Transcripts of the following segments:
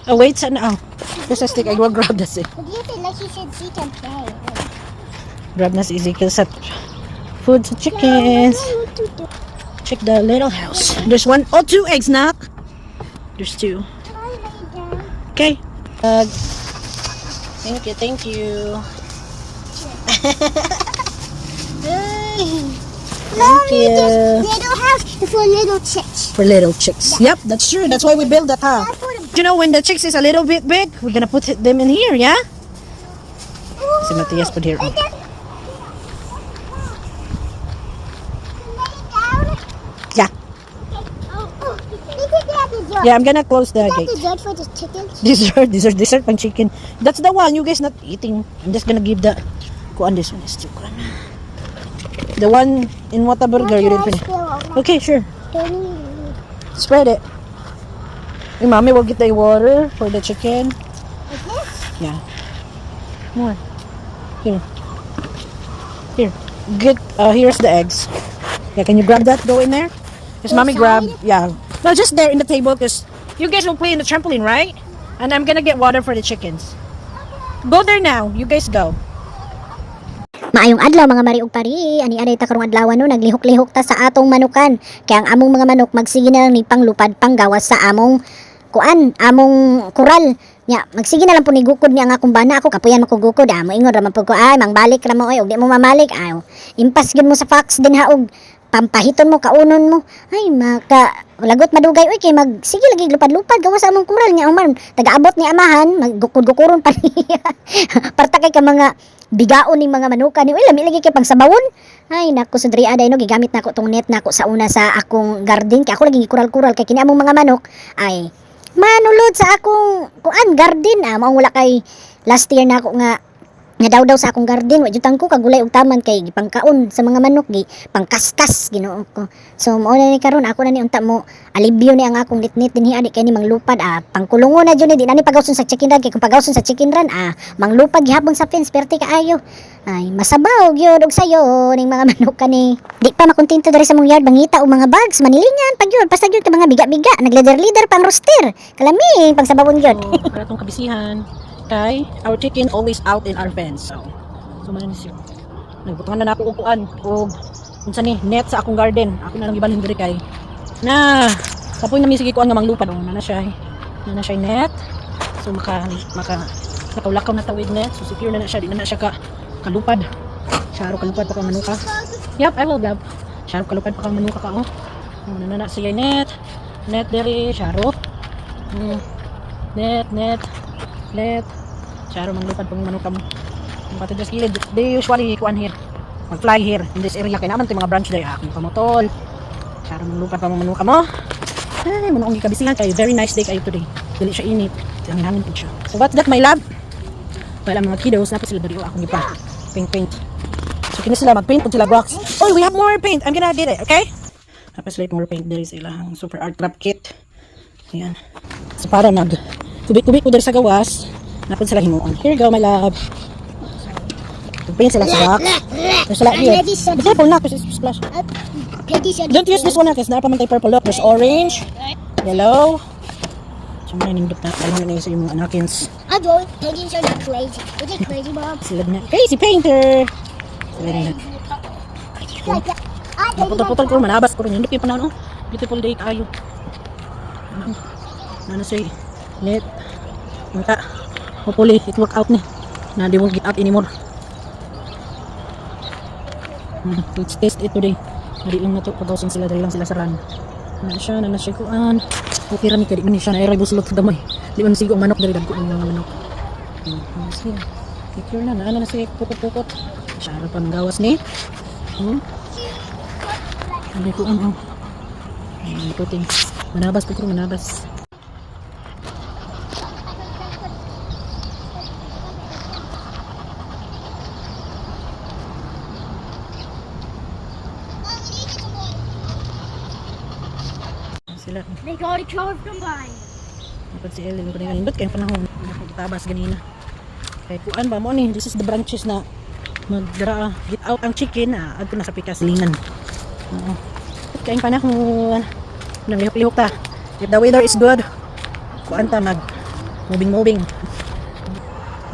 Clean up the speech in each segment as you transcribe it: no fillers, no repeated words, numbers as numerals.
Oh, wait, saan na? Oh, there's a stick. I will grab the stick. But you feel like you should see them play. Grab na si Ezekiel sa food sa chickens. Check the little house. There's one, oh, two eggs, nak. There's two. Okay. Thank you, thank you. Hey. Thank you. Little house for little chicks. For little chicks. Yep, that's true. That's why we build that, huh? That's for the You know, when the chicks is a little bit big, we're gonna put them in here, yeah? Si Matias put here. And then lay down. Yeah. Oh, you think they have dessert? Yeah, I'm gonna close the Is that gate. dessert for the chickens? Dessert, dessert, dessert pang chicken. That's the one you guys not eating. I'm just gonna give the kuan, this one is too kuan. The one in Whataburger you didn't finish. Okay, sure. Spread it. Hey, Mommy will get the water for the chicken. Is this? Yeah. More. Here. Here. Get here's the eggs. Yeah, can you grab that? Go in there? Because Mommy grab, yeah. No, just there in the table because you guys will play in the trampoline, right? And I'm gonna get water for the chickens. Go there now. You guys go. Maayong adlaw, mga mari ug pari, ani-ani ta karong adlaw no, naglihok-lihok ta sa atong manukan. Kaya ang among mga manok magsige na lang ni panglupad panggawas sa among kuan, among kural. Nya, magsige na lang po ni gukod niya ang akong bana. Ako kapuyan mo ko gukod, ah, moingon ra man pud ko, ay mangbalik ra mo oy, og di mo mamalik, ay impas gyud mo sa fox din ha og pampahiton mo, kaunon mo. Ay maka lagot madugay oy, kay mag sige lagi lupad-lupad gawas sa among kural. Nya human tagaabot ni amahan, maggukod-gukuron pa niya. Parta kay ka mga bigaon ning mga manukan ni, uy, lami lagi kay pangsabawon. Ay nako, sa diri aday no, gigamit nako tong net nako sa una sa akong garden, kay ako lagi gikural-kural kay kini among mga manok ay manulod sa akong kuan, garden. Ah, maong wala kay last year nako nga nga daw sa akong garden, wa jud ko kagulay og taman kay gipangkaon sa mga manok, gi pangkaskas, Ginoo ko. So mao na ni karon, ako na ni unta mo alibyo ni ang akong nitnit dinhi ani kay ni manglupad, ah, pangkulungon na jud ni, di na ni pagawson sa chicken run, kay kung pagawson sa chicken run, ah, manglupad gihapon sa fence perti kaayo. Ay masabaw gyud og sayo ning mga manok kani. Di pa makontento diri sa mong yard, mangita og mga bugs, manilingan pag yun, basta gyud ka mga biga-biga, naglider-leader pang rooster, kalami pangsabawon gyud. So, para atong kabisihan, kay our chicken always out in our fence. So man ni siya. Nagbutangan na nako og kuan og unsa ni net sa akong garden. Ako na lang gibalhin diri kay na kapoy na mi sige kuan nga manglupad, oh, na na siya. Na na siya net. So maka lakaw-lakaw na tawid net. So secure na na siya, di na na siya ka kalupad. Siya kalupad pa ka manuka. Yep, I will grab. Siya kalupad pa ka manuka ka, oh. Oh, na na na siya net. Net diri, siya. Net, net, net. Siya manglupad pang manuka mo. Ang patid sa gilid, they usually kuan here. Mag-fly here in this area kay naman to yung mga branch day akong kamotol. Siya manglupad pa manuka mo. Ay, mo akong gikabisihan kay very nice day kayo today. Dili siya init. Ang hangin pud siya. So what's that, my love? Well, ang mga kiddos, napos sila diri, oh, akong gipa paint paint. So kini sila mag-paint pud sila rocks. Oh, we have more paint. I'm gonna get it, okay? Tapos like more paint diri sa ilang super art craft kit. Ayan. So para nag kubik-kubik ko diri sa gawas, napod sila himuon. Here you go, my love. Paint sila sa rock. There's a lot here. Be careful na kasi it's splash. Don't use this one na kasi naa pa man tay purple. Look, there's orange, yellow. So mga nindot na. Alam na sa yung mga anakins. I'm going. Piggies are not crazy. Is it crazy, Mom? Sila na. Crazy painter! Sila na. Like that. I think Naputol-putol ko, manabas ko rin. Nindot yung panahon. Oh. Beautiful day kayo. Ano? Ano say? Net. Mata. Hopefully, it work out ni. Na they won't get out anymore. Let's test it today. Dali lang na to. Pagawsan sila, dali lang sila sa run. Na siya, na na siya kuan. Okay rami kay di man ni siya na buslot gamay. Di man sigo ang manok dali, dagko ang mga manok. Ano siya? Secure na, na na siya pukot-pukot. Siya ra pa gawas ni. Ano ko ang, oh. Ay, puting. Manabas po ko, manabas. Sila. They got a charge combined. Dapat si Ellen ko na yun. Ba't kayong panahon? Tabas ganina. Kay kuan ba mo ni? This is the branches na magdara get out ang chicken, ah, adto na sa pikas lingan. Oo. Ba't kayong panahon? Nang lihok-lihok ta. If the weather is good, Kuan ta mag moving moving.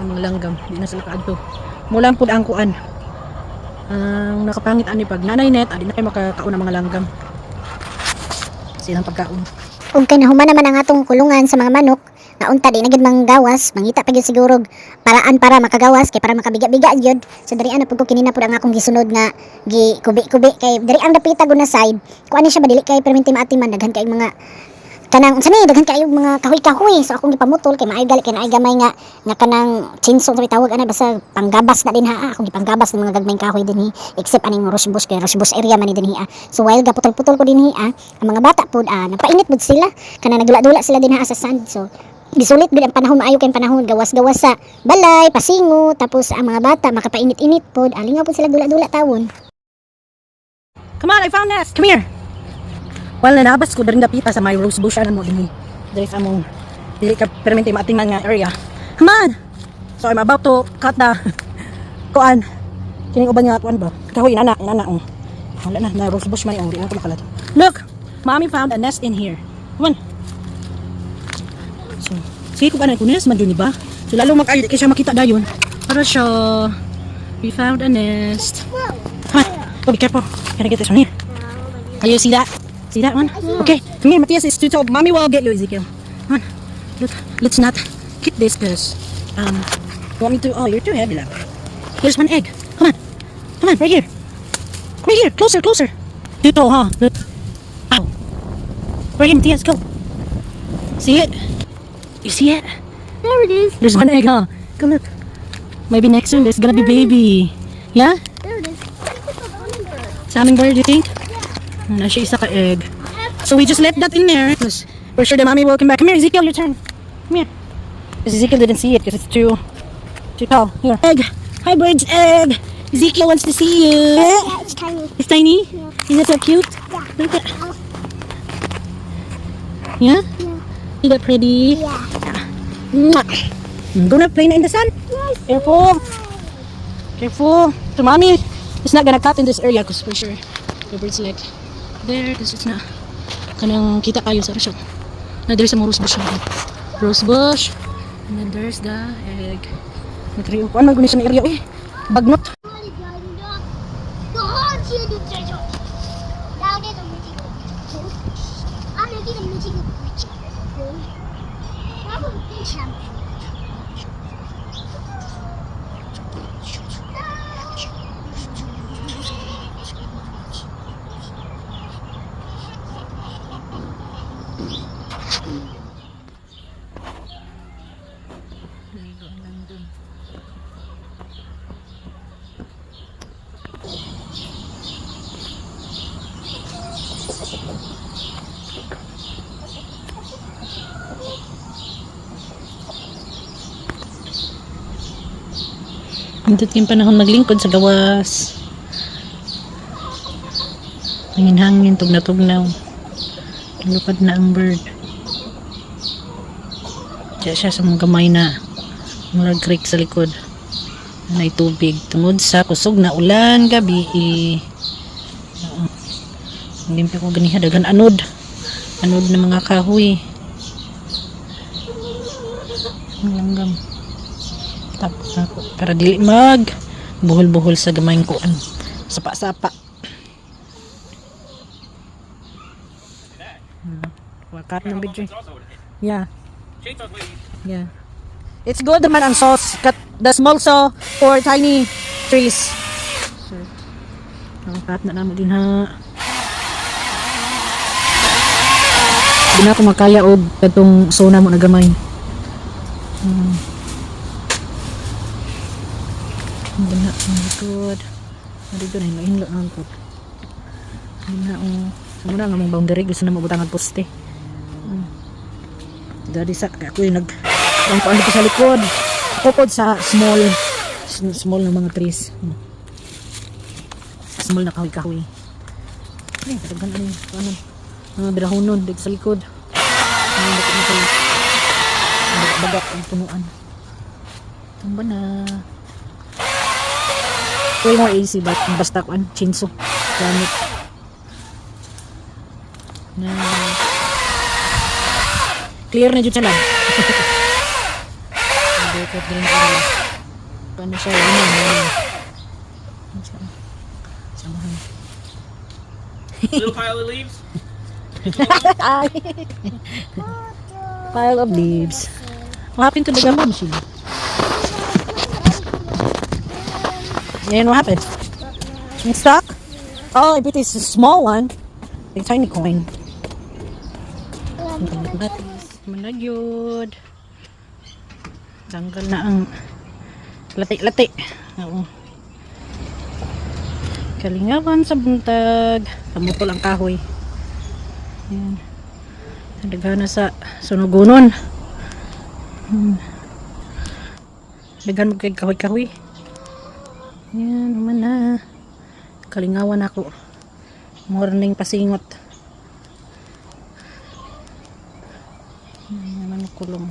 Ang mga langgam, di na sila kaadto. Mulang pud ang kuan. Ang nakapangit ani pag nanay net, adi na kay makakaon ang mga langgam. Silang pagkaon. Ug kay nahuman naman ang atong kulungan sa mga manok, nga unta di na gid manggawas, mangita pa gyud siguro og paraan para makagawas kay para makabiga-biga gyud. So diri ana pud ko kini na pud ang akong gisunod nga gi kubi-kubi kay diri ang dapita gud na side. Kuan ni siya ba dili kay perminti maatiman, daghan kay mga kanang unsa ni, daghan kaayo mga kahoy-kahoy. So akong gipamutol kay maayo gali kay naay gamay nga nga kanang chainsaw sa tawag ana, basta panggabas na din ha. Akong gipangabas ng mga gagmayng kahoy dinhi except aning rose bush kay rose bush area man ni dinhi ah. So while gaputol-putol ko dinhi ah, ang mga bata pud ah, napainit pud sila, kanang nagdula-dula sila dinha sa sand. So gisulit gud ang panahon, maayo kay panahon, gawas-gawas sa balay, pasingo, tapos ang mga bata makapainit-init pod, alingaw pud sila dula-dula tawon. Come on, I found nest. Come here. Well, nanabas ko daring dapita sa my rose bush ano mo dinhi. Diri sa among dili ka permente maatingman nga area. Come on. So I'm about to cut the kuan. Kining uban nga kuan ba? Kahoy nana, nana oh. Wala na, na rose bush man ang di na ko makalat. Look, Mommy found a nest in here. Come on. So, sige ko ano kung nest man dun, di ba? So lalo mag di kay siya makita dayon. Para siya, we found a nest. Come on. Oh, be careful. Can I get this one here? Can you see that? See that one? Okay. Come here, Matthias. It's too tall. Mommy will get you, Ezekiel. Come on. Look, let's not hit this because you want me to? Oh, you're too heavy, love. Here's one egg. Come on. Come on, right here. Right here. Closer, closer. Too tall, huh? Look. Ow. Right here, Matthias. Go. See it? You see it? There it is. There's one egg, huh? Come look. Maybe next soon there's gonna be baby. Yeah? There it is. It's a hummingbird. Sa hummingbird, you think? Na siya isa ka egg. So we just let that in there because we're sure the mommy will come back. Come here, Ezekiel, your turn. Come here. Because Ezekiel didn't see it because it's too too tall. Here. Egg. Hi, bird's egg. Ezekiel wants to see you. Yeah, it's tiny. It's tiny. Isn't it so cute? Yeah. Look at Yeah? Yeah. Is that pretty? Yeah. Mwah. I'm gonna play na in the sun. Yes. Careful. Careful. So mommy is not gonna cut in this area because for sure the bird's like there because it's not kanang kita kayo sa siya. Na there's some rose bush. Rose bush. And then there's the egg. Nagtriyo ko. Ano man siya na area eh. Bagnot. Nindot yung panahon maglingkod sa gawas. Hangin-hangin, tugnaw-tugnaw. Lupad na ang bird. Diya siya sa mga gamay na murag creek sa likod. Nay tubig tungod sa kusog na ulan gabi. Oo. Limpyo ko ganiha daghan anod. Anod na mga kahoy. Ang langgam. Tapos na ako. Para dili mag buhol-buhol sa gamayng kuan. Sapa-sapa. Wakat ng video. Yeah. Yeah. It's good naman ang sauce. Cut the small saw for tiny trees. So, ang cut na namo din ha. Di na ako makaya og katong saw na mo na gamay. Ang na ang likod. Dito na hinlo ang likod. Hindi na oh. Sa muna nga mong boundary gusto na mabutang ang poste. Dadi sa kaya ako yung nag ang paano ko sa likod. Ako pod sa small small na mga trees. Small na kahoy-kahoy. Ay, kadaghan ano yung ano, mga birahonon dito sa likod. Ay, dako na kayo. Baga ang punuan. Tumba na. Way more easy but basta kuan chainsaw. Gamit. Na. Clear na jud sa lab. Dukot din ko. Ano siya, yun yun, yun. Ano siya? Samahan. Little pile of leaves. Ay. Pile of leaves. What happened to the gamon, Sheila? And what happened? It's stuck? Oh, if it is a small one, a tiny coin. Malagyod. Tanggal na ang lati-lati. Oo. Kalingawan sa buntag. Pamutol ang kahoy. Ayan. Daghan na sa sunugunon. Daghan mo kay kahoy-kahoy. Ayan, human na. Kalingawan ako. Morning pasingot. Ayan, naman kulong.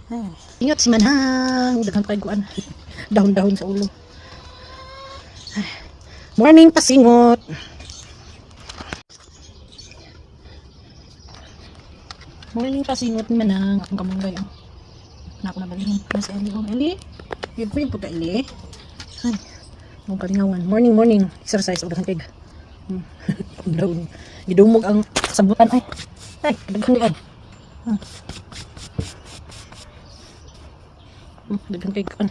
Ay, ingat si Manang. Daghan pa kuan. Dahon-dahon sa ulo. Ay, morning pasingot. Morning pasingot ni Manang. Akong kamunggay. Oh. Na ako nabalhin. Mas Eli. Oh, Eli. Yun po yung pagka Eli. Ay, akong kalingawan. Morning, morning. Exercise. O, daghan kay. Dahon. Gidumog ang kasabutan. Ay, ay, daghan di ay. Daghan kay kuan.